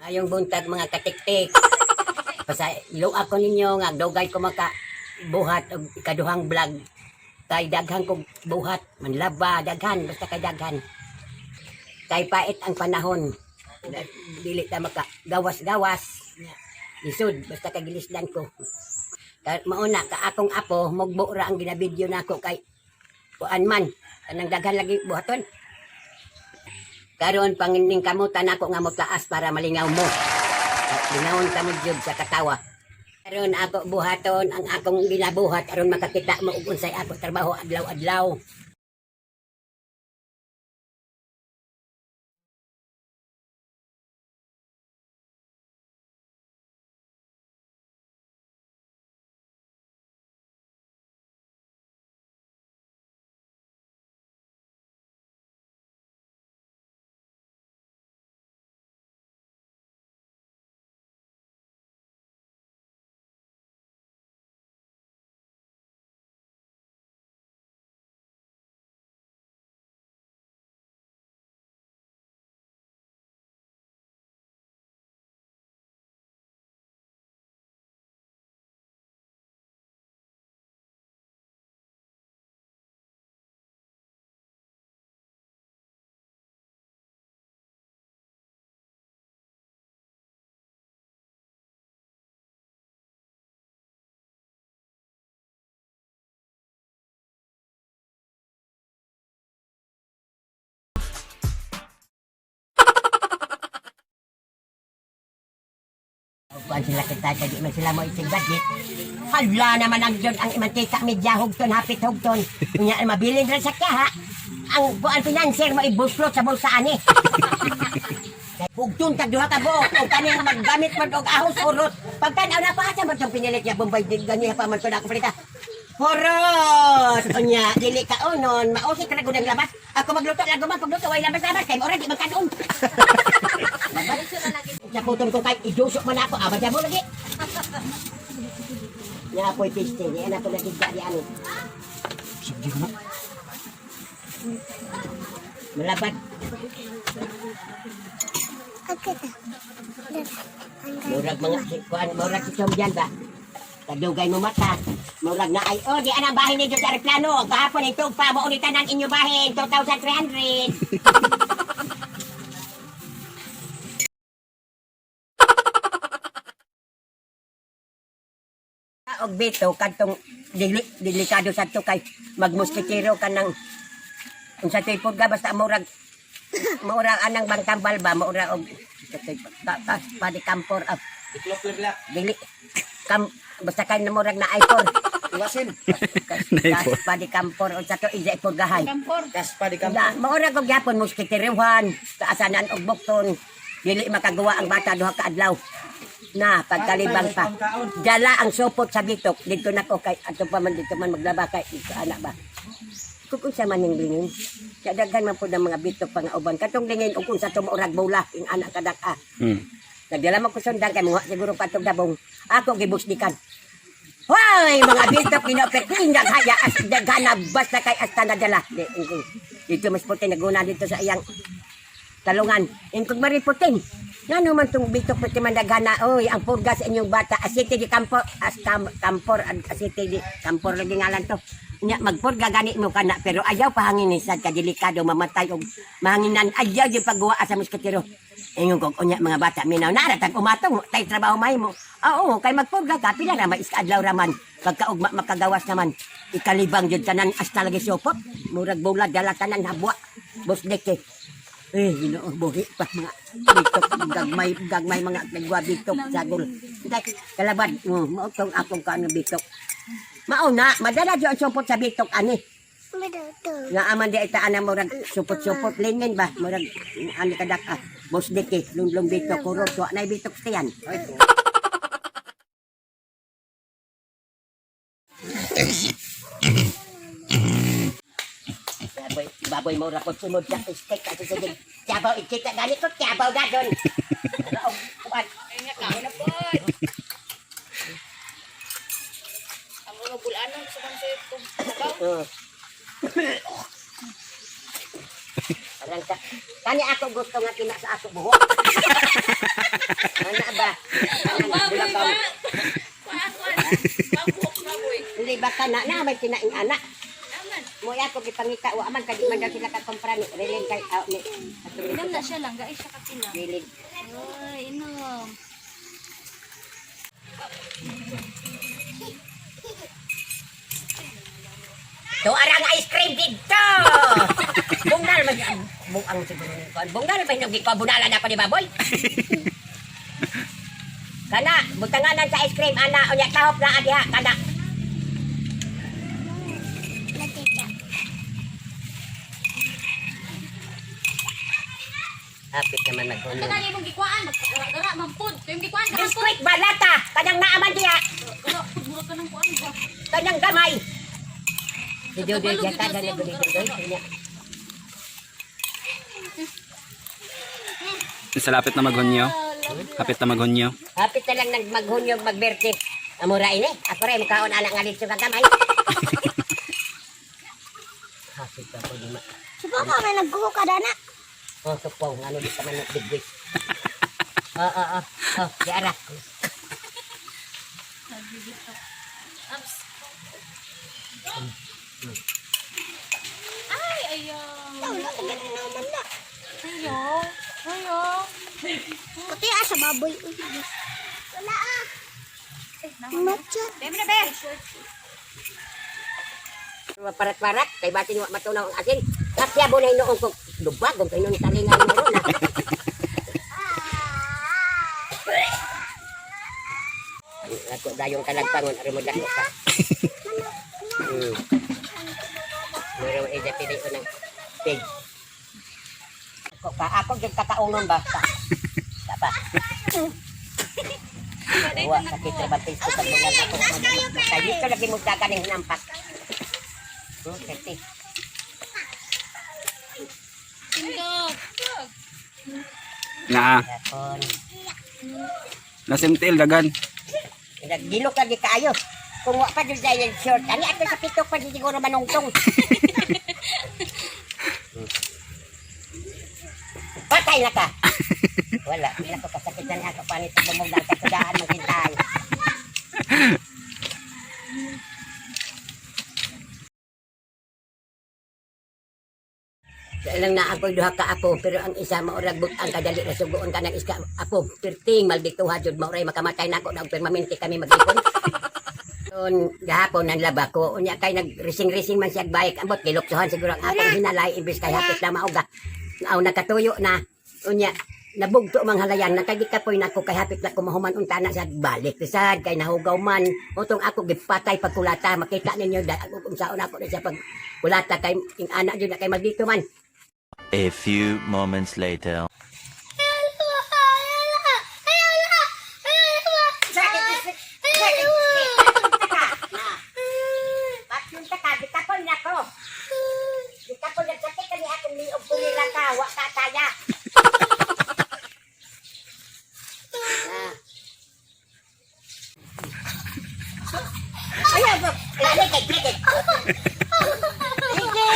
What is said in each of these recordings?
Mayong buntag, mga katiktik. Pasaylo ako ninyo nga dugay ko maka buhat og ikaduhang vlog. Kay daghan kog buhat, manlaba daghan, basta kay daghan. Kay pait ang panahon. Dili ta maka gawas-gawas. Lisod basta kay gilisdan ko. Mauna ka akong apo mugbo ra ang ginabidyo nako kay kuan man kanang daghan lagi buhaton. Karon pangining kamutan nako nga motaas para malingaw mo. At lingawon ka mo jud sa katawa. Karon ako buhaton ang akong ginabuhat aron makakita mo ug unsay ako trabaho adlaw-adlaw. Kuan sila kita kay di man sila mo isig budget. Hala naman ang jud ang imantika media hugton hapit hugton. Unya mabilin ra sa kaha. Ang kuan financer mo ibuslot sa bulsa ani. Hugton tag duha ka buok og kani ang maggamit man og ahos urot. Pagtan-aw na pa asa man tong pinilit niya Bombay di gani pa man to na ako palita. Horot! Unya, dili ka unon, mausik ra gud ang labas. Ako magluto lang man pagluto way labas-labas kay mora di magkaon. Sa putol ko kay idusok man ako, abad mo lagi. Ya po'y piste, di na ko lagi di ano. Sige na. Malabad. Murag mga si kuan, murag si Chombian ba? Kadugay mo mata. Murag na ay oh di anang bahin ninyo sa aeroplano. Kahapon ito pa mo ulit tanan inyo bahin 2,300. Og bito kadtong dili delikado sa to kay magmuskitero ka ng unsa to'y purga basta murag murag anang bangkambal ba mura og pa di kampor ah, dili kam basta kay na murag na iPhone. Iwasin. Kas pa di kampor unsa to isa ipurgahay. Kas pa di Na, kampor. maura kog gyapon muskiteruhan, kaasanan og bukton. Dili makagawa ang bata duha ka adlaw. Na pagkalibang pa. Dala ang supot sa bitok didto nako kay ato pa man dito man maglaba kay dito ana ba. Kung unsa man ning lingin. Sa daghan man pud ang mga bitok pa nga uban. Katong lingin ug unsa to maurag bula ing anak kadak ah. Nagdala mo ko sundang kay mga siguro patong dabong. Ako gibusdikan. Hoy, mga bitok ginopet daghaya as daghana basta kay asta nadala. Di, ingkong. Dito mas puti naguna dito sa iyang talungan. Ingkong mariputin. Ngano man tong bitok puti man daghana oy ang purga sa inyong bata asite di kampo as kam, kampor asite di kampor lagi ngalan to. Nya magpurga gani mo kana pero ayaw pahangin sad ka delikado mamatay og mahanginan ayaw yung pagguwa sa musketero. Ingon ko unya mga bata minaw na tag umatong tay trabaho may mo. Oo, kay magpurga ka pila ra mais adlaw raman. Pagkaugma makagawas naman. Ikalibang jud tanan hasta lagi supot. Murag bulag dala tanan habwa. Busdik eh. Eh, Ginoo, buhi pa mga bitok, gagmay, gagmay mga nagwa bitok, sagol. Dek, kalabad, mao tong akong kaano bitok. Mauna, madala jud ang supot sa bitok ani. Nga aman di ita ana murag supot-supot lingin ba murag ani kadak ah busdik eh lunglong bitok kurot wa nay bitok siyan. Baboy, baboy mo ra ko sunod sa stick kasi sige. Tiyabaw ikita gani ko tiyabaw gadon. Raog kuan. Ay nga, kaon na po. Ang mga bulanon sa bang sa'yo itong bukaw. Oo. Parang ka. Kani ako gusto nga kina sa ako buhok. Naa may kinaing ana. Aman. Mo ako gipangita wa man kay di man daw sila ka kumpra ni relin kay ah, ni atong Inom na siya lang. Gais siya kapila. relin. Ay, inom. To arang ice cream dito. Bungal man buang siguro ni kuan. Bungal man yung gikuan bunalan ako ni baboy. Kana butanganan sa ice cream ana unya tahop na diha kana. Hapit naman maghunon. Tanan imong gikuan, magkagara man pud. Yung gikuan ka pud. Biskuit balata kanang naaman diha Gara pud mura ka ng kuan ba. kanang gamay. Si Dodoy diha ka gani gani Dodoy. Unya. Sa lapit na maghunyo. Hapit na maghunyo. Hapit na lang nag maghunyog magberte. Amura ini, ako rin mukaon anak nga dito kagamay. Hapit pa ko di ma. Si Papa may nagkuho ka dana. Oh, supaw ngano di ka man nagbigwis. Oh, oh, oh. Oh, di ara. Abs. Ay, ayaw. Wala ka ganun naman na. Ayaw. Ayaw. Puti ah sa baboy. Uy, Diyos. Wala ah. Matcha. Deme na be. Parat-parat kay batin wa matunaw ang asin. Kasya bunay noong ko lubag kung kay noon talingan mo ron. ah. Ako dayong kalagpangon aron mo dako ka. Mura mo ija pili ko ng pig. Ako ka ako gyud kakaunon ba? Ka. Ka ba? Wa sakit ra ba ko sa mga ako. Kay dito lagi mo kakaning hinampak. 30. Tindog. Naa. Yapon. Nasimtil dagan. Nagdilok lagi kaayo. Kung wa pa jud dahil short, ani ato sa pitok pa jud siguro manungtong. Patay na ka. Wala, wala ko kasakitan ako panit sa bumugdang kasudaan magkintay. Lang na ako duha ka apo pero ang isa maurag but ang kadali na sugoon ka ng iska apo perting maldituha jud mauray makamatay nako na og permanente kami mag-ipon. Noon gahapon ang laba ko unya kay nagrising-rising man siya bike ambot giluksuhan siguro ang akong hinalay imbes kay hapit na mauga. Aw nakatuyo na unya nabugto mang halayan nakagikapoy na ako kay hapit na kumahuman unta na siya balik sad kay nahugaw man utong ako gipatay pagkulata makita ninyo da unsaon ako na siya pagkulata kay ing anak jud na kay maldito man. A few moments later. Patyun ka, bitapon na ko. Bitapon nagsakit kani akong liog pumila ka, wa ka kaya. Ah. Ayaw mo, lali kay kay. Sige.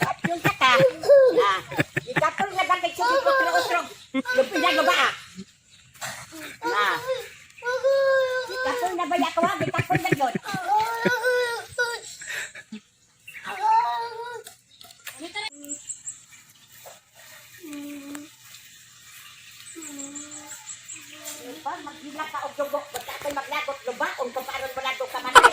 Patyun ka ka. Ah, bitapon na ba kay sige utro-utro. Lupinan mo ba? Ah. Ah. Bitapon na ba ako ha? Bitapon na yun. Pa, maghila ka og dugo, basta ako'y maglagot lubaon kung paano mo lagot ka manay.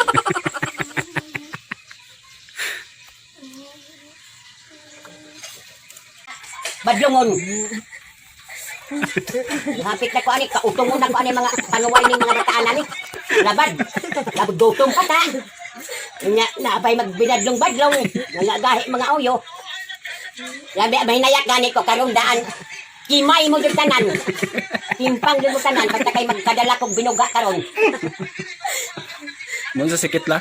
Badlungon. Hapit na ko ani, kautungon na ko ani mga panuway ning mga bataan ani. Labad. Labad gutom pa ta. Nya naabay magbinadlong badlong, nangagahi mga uyo. Labi mahinayak gani ko karong daan. Kimay mo jud tanan. Timpang jud mo tanan basta kay magkadala kog binuga karon. Mun sa sikit la.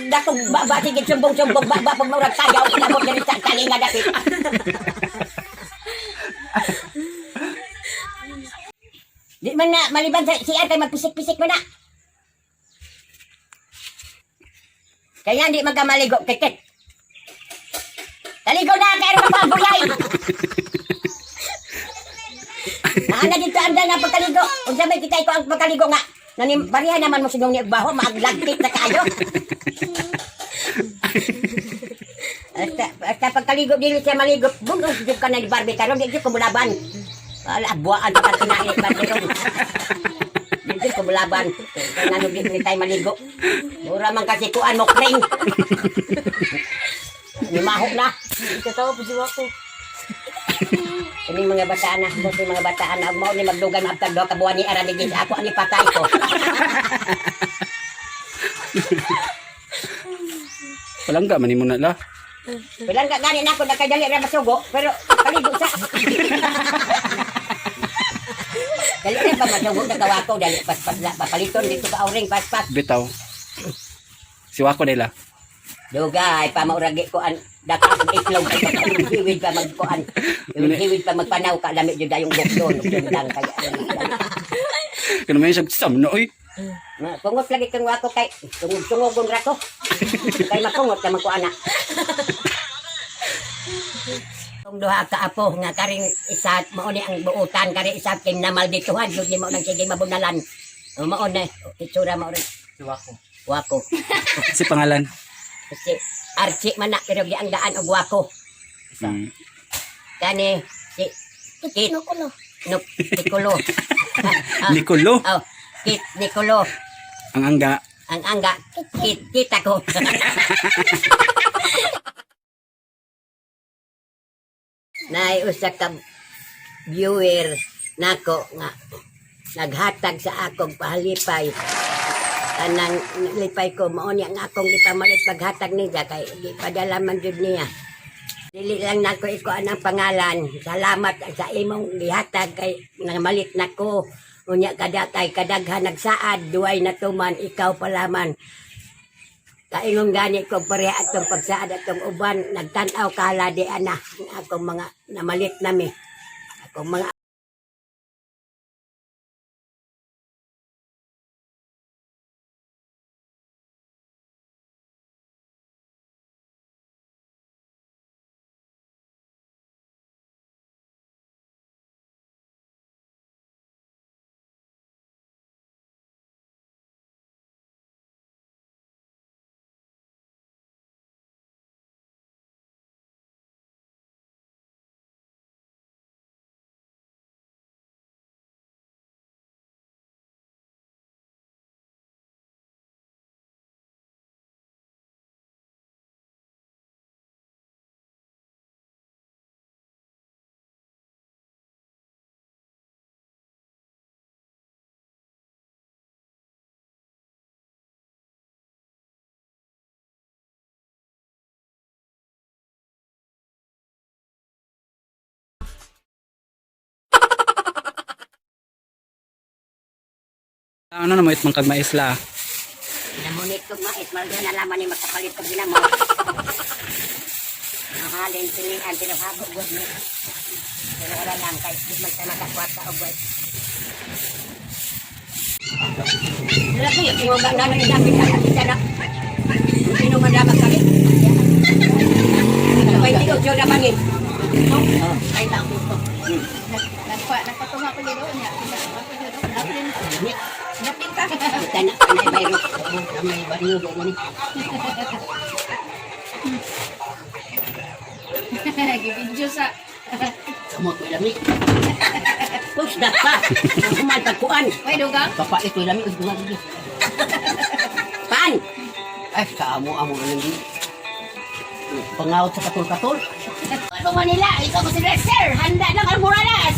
Dakong ba ba sige sumbong-sumbong ba ba pag murag sayaw inabot diri sa talinga dapit. Di man na maliban sa CR kay magpisik-pisik man na. Kaya hindi magkamaligo kikit. Taligo na kay ano pa buyay. Maana dito ang na pagkaligo. Unsa may kita ko ang pagkaligo nga. Nani bariha naman mo sinong ni og baho, maaglagkit na kaayo. Basta, basta pagkaligo dili siya maligo, bungog jud ka na ni Barbie karon di jud ko mulaban. Wala buaan pa kinain ni Barbie ron. Di jud ko mulaban. Ngano di ni tayo maligo. Mura man kasi kuan mo kring. Nimaho na. Ikatawa po siya ako. Kining mga bataan na, boss ni mga bataan na, mao ni magdugay maabtag duha ka buwan ni ara ni ako ani patay ko. Palangga man nimo na la. Bilang ka gani nako na kay dali ra masugo, pero paligo sa. Dali ra pa masugo na kawako dali paspas la papaliton dito ka auring paspas. Bitaw. Siwa ko nila. Dugay pa mauragi ko an daka og itlog hiwid pa magkuan. Hiwid pa magpanaw ka lami jud dayong bukton ug dundang kay. Kano may siya sam no oy. Pungot lagi kang wako kay tungog-tungogon ra ko. Kay mapungot ka magkuana. Kung duha ka apo nga karing isa mao ni ang buutan kari isa kay namaldituhan jud ni mao nang sige mabunalan. O, mao na itsura mao rin. Si Wako. Wako. Si pangalan. Si Archie man na pero gianggaan og wako. Kani si Kit Nukulo. Nuk Nicolo. Ah, Nicolo. Oh, Kit Nicolo. Ang angga. Ang angga Kit kita ko. Nay usa ka viewer nako nga naghatag sa akong pahalipay kanang lipay ko mao ni ang akong gipamalit paghatag niya kay gipadala man jud niya. Dili lang nako ikuan ang pangalan. Salamat sa imong gihatag kay namalit nako. Unya kada kay kadaghan nagsaad duay na tuman ikaw pala man. Kaingon gani ko pareha atong pagsaad atong uban nagtan-aw kala di ana ang akong mga namalit nami. Akong mga Ano na mo itmang kag maisla. Namunit kog mais, maldo na laman ni magkapalit og ginamo. Mahalin pilian pero habo gud ni. Pero wala lang kay di man ta makakuha og wet. Wala ko yung tingugang na nang dapit ang isa na. Sino man dapat kami? Sabay tigo, siyo na bangin. Oh. Ay, tao ko. Nagpatunga ko dito niya. Ako dito. Daplin. Daplin ka. Kita na, kanay bayro. May baryo, ganyan. Gibidyo sa. Kamot ko lami. Push na pa. Human pagkuan. May dugang. Papait ko lami. Uy, bunga gigi. Pan! Ay, kaamo amo na lang Pangawat sa katol-katol. Ano Manila, ikaw ko si Sir, handa ng almoranas.